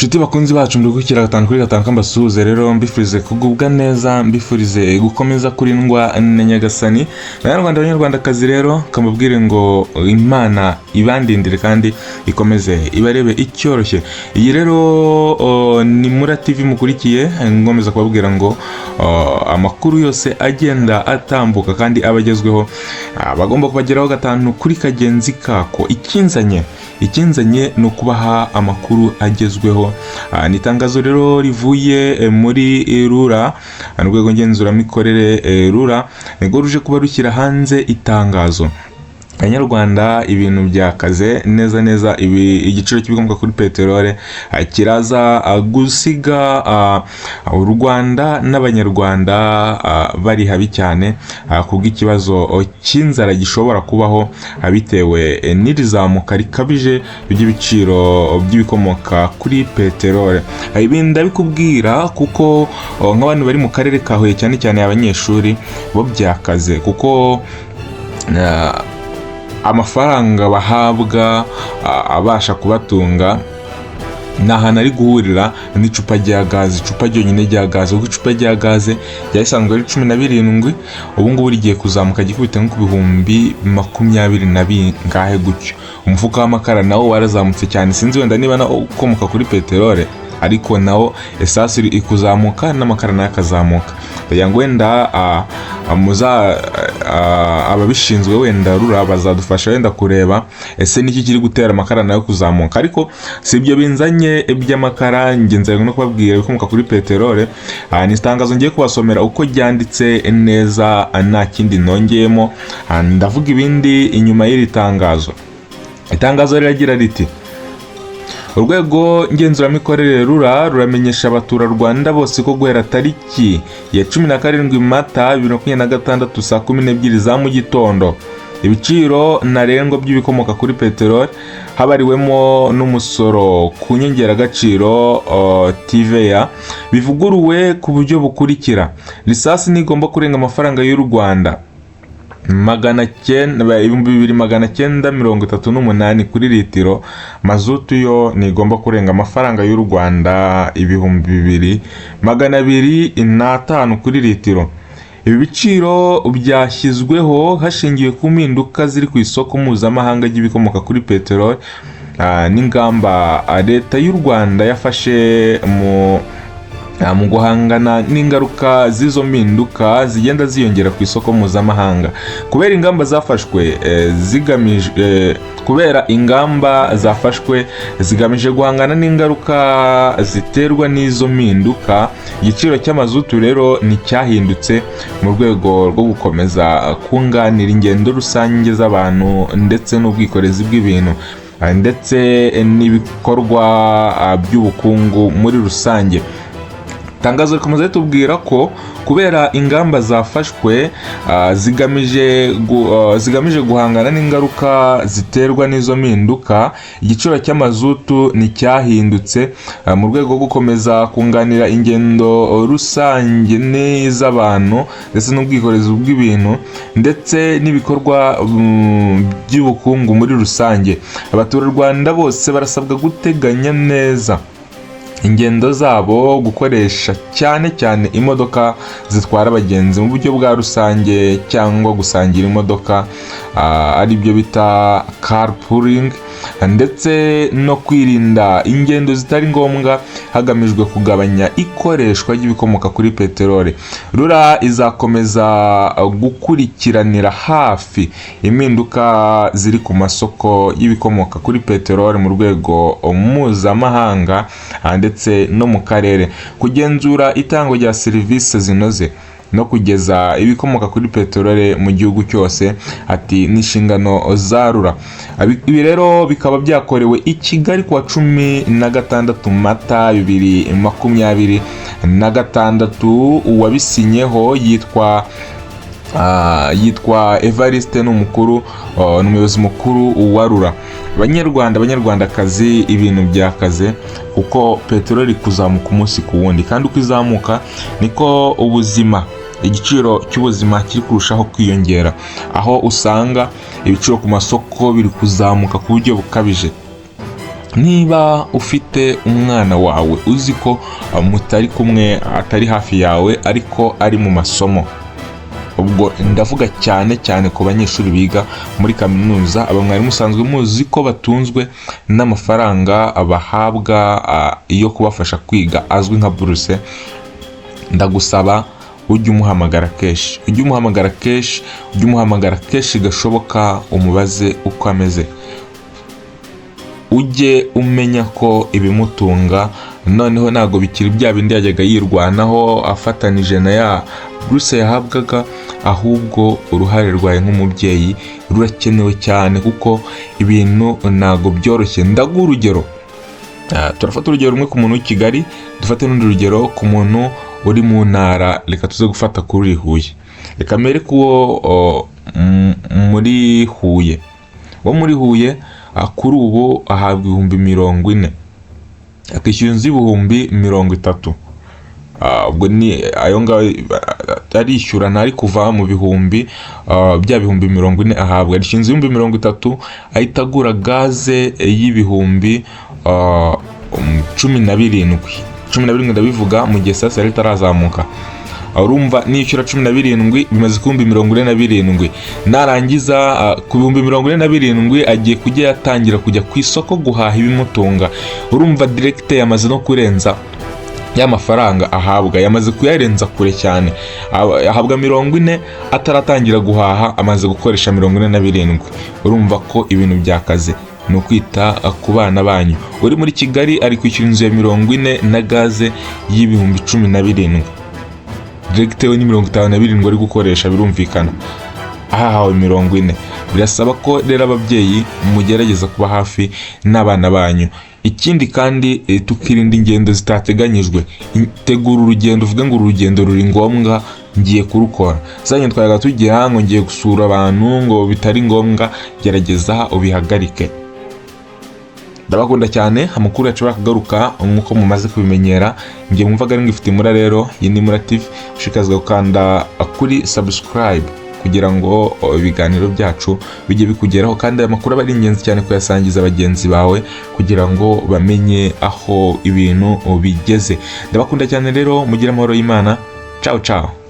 Inshuti bakunzi bacu, ndugukira 5 kuri 5, mbasuhuze rero, mbifurize kugubwa neza, mbifurize gukomeza kurindwa na Nyagasani. Banyarwanda, Banyarwandakazi rero, kamubwire ngo Imana ibandindire kandi ikomeze ibarebe icyoroshye. Iyi rero ni Mura TV mukurikiye, nkomeza kubabwira ngo amakuru yose agenda atambuka kandi aba agezweho bagomba kubageraho gatanu kuri kagenzi kako. Ikinzanye ni ukubaha amakuru agezweho. Ni itangazo rero rivuye muri RURA, urwego ngenzuramikorere RURA, nibwo ruje kuba rushyira hanze itangazo. Abanyarwanda, ibintu byakaze neza neza. Ibi igiciro cy'ibikomoka kuri peteroli kiraza gusiga u Rwanda n'Abanyarwanda bari habi cyane kubw'ikibazo cy'inzara gishobora kubaho bitewe n'iri zamuka rikabije ry'ibiciro by'ibikomoka kuri peteroli. Ibi ndabikubwira kuko nk'abantu bari mu karere ka Huye, cyane cyane abanyeshuri, bo byakaze kuko amafaranga bahabwa abasha kubatunga ni ahantu ari guhurira n'icupa rya gaze, icupa ryonyine rya gaze, kuko icupa rya gaze ryari risanzwe ari 17, ubu ngubu rigiye kuzamuka gikubita nko ku 20,000 na bingahe gutyo. Umufuka w'amakara nawo warazamutse cyane, sinzi wenda niba nawo ukomoka kuri peteroli, ariko nawo essence iri kuzamuka n'amakara nayo akazamuka. Ndagira ngo wenda muza ababishinzwe, wenda RURA, bazadufasha wenda kureba ese niki kiri gutera amakara nayo kuzamuka. Ariko si ibyo binzanye by'amakara, njye nzanye no kubabwira ibikomoka kuri peteroli. Ni itangazo ngiye kubasomera uko ryanditse neza, nta kindi nongeyemo. Ndavuga ibindi inyuma y'iri tangazo. Itangazo riragira riti: "Urwego ngenzuramikorere RURA ruramenyesha abaturarwanda bose ko guhera tariki ya 17 Mata 2026 saa 12 za mu gitondo, ibiciro ntarengwa by'ibikomoka kuri peteroli habariwemo n'umusoro ku nyongeragaciro TVA bivuguruwe ku buryo bukurikira: lisansi ntigomba kurenga amafaranga y'u Rwanda 900, 2938 kuri litiro. Mazutu yo ntigomba kurenga amafaranga y'u Rwanda 2205 kuri litiro. Ibi biciro byashyizweho hashingiwe ku mpinduka ziri ku isoko mpuzamahanga ry'ibikomoka kuri peteroli n'ingamba Leta y'u Rwanda yafashe mu guhangana n'ingaruka z'izo mpinduka zigenda ziyongera ku isoko mpuzamahanga. Kubera ingamba zafashwe zigamije guhangana n'ingaruka ziterwa n'izo mpinduka, igiciro cy'amazutu rero nticyahindutse mu rwego rwo gukomeza kunganira ingendo rusange z'abantu ndetse n'ubwikorezi bw'ibintu ndetse n'ibikorwa by'ubukungu muri rusange." Itangazo rikomeza ritubwira ko kubera ingamba zafashwe zigamije guhangana n'ingaruka ziterwa n'izo mpinduka, igiciro cy'amazutu nticyahindutse mu rwego rwo gukomeza kunganira ingendo rusange n'iz'abantu ndetse n'ubwikorezi bw'ibintu ndetse n'ibikorwa by'ubukungu muri rusange. Abaturarwanda bose barasabwa guteganya neza ingendo zabo, gukoresha cyane cyane imodoka zitwara abagenzi mu buryo bwa rusange cyangwa gusangira imodoka, aribyo bita carpooling, ndetse no kwirinda ingendo zitari ngombwa hagamijwe kugabanya ikoreshwa ry'ibikomoka kuri peteroli. RURA izakomeza gukurikiranira hafi impinduka ziri ku masoko y'ibikomoka kuri peteroli mu rwego mpuzamahanga ndetse no mu karere, kugenzura itangwa rya serivisi zinoze no kugeza ibikomoka kuri peteroli mu gihugu cyose, ati ni inshingano za RURA. Ibi rero bikaba byakorewe i Kigali kuwa 16 Mata 2026. Uwabisinyeho yitwa Evariste, ni umukuru, ni umuyobozi mukuru wa RURA. Banyarwanda, Banyarwandakazi, ibintu byakaze kuko peteroli kuzamuka umunsi ku wundi, kandi uko izamuka niko ubuzima, igiciro cy'ubuzima kiri kurushaho kwiyongera, aho usanga ibiciro ku masoko biri kuzamuka ku buryo bukabije. Niba ufite umwana wawe uzi ko mutari kumwe, atari hafi yawe, ariko ari mu masomo, ubwo ndavuga cyane cyane ku banyeshuri biga muri kaminuza, aba mwari musanzwe muzi ko batunzwe n'amafaranga bahabwa yo kubafasha kwiga azwi nka buruse, ndagusaba ujye umuhamagara kenshi, ujye umuhamagara kenshi, ujye umuhamagara kenshi gashoboka, umubaze uko ameze. Ujye umenya ko ibimutunga noneho ntabwo bikiri bya bindi yajyaga yirwanaho afatanije na ya buruse yahabwaga, ahubwo uruhare rwawe nk'umubyeyi rurakenewe cyane, kuko ibintu ntabwo byoroshye. Ndaguha urugero. Turafata urugero rumwe ku muntu w'i Kigali, dufate n'urundi rugero ku muntu uri mu ntara. Reka tuze gufata kuri Huye. Reka mbere kuwo muri Huye, wo muri Huye, kuri ubu ahabwa 40,000, akishyura inzu y'30,000. Ubwo ni ayo ngayo arishyura, ntari kuva mu bihumbi bya 40,000 ahabwa. Arishyura inzu y'30,000, ahita agura gaze y'ibihumbi 17. 17 ndabivuga mu gihe sasa yari itarazamuka. Urumva nishyura 17 bimaze ku 47,000. Narangiza ku 47,000 agiye kujya yatangira kujya ku isoko guhaha ibimutunga. Urumva direct yamaze no kurenza ya mafaranga ahabwa, yamaze kuyarenza kure cyane. Ahabwa 40, ataratangira guhaha amaze gukoresha 47. Urumva ko ibintu byakaze. Ni ukwita ku bana banyu. Uri muri Kigali ari kwishyura inzu ya 40 na gaze y'17,000. Direct we ni 57 ari gukoresha, birumvikana ahahawe 40. Birasaba ko rero ababyeyi mugerageza kuba hafi n'abana banyu. Ikindi kandi, tukirinda ingendo zitateganyijwe. Tegura urugendo, uvuge ngo uru rugendo ruri ngombwa, ngiye kurukora. Za ngendo twajyaga tugira ngo ngiye gusura abantu ngo bitari ngombwa, gerageza ubihagarike. Ndabakunda cyane. Amakuru yacu akagaruka nk'uko mumaze kubimenyera. Njye mwumvaga ari ngifite Imura. Rero iyi ni Imura TV. Ushishikarizwa gukanda kuri subscribe kugira ngo ibiganiro byacu bijye bikugeraho, kandi aya makuru aba ari ingenzi cyane kuyasangiza bagenzi bawe kugira ngo bamenye aho ibintu bigeze. Ndabakunda cyane rero, mugire amahoro y'Imana. Ciao ciao.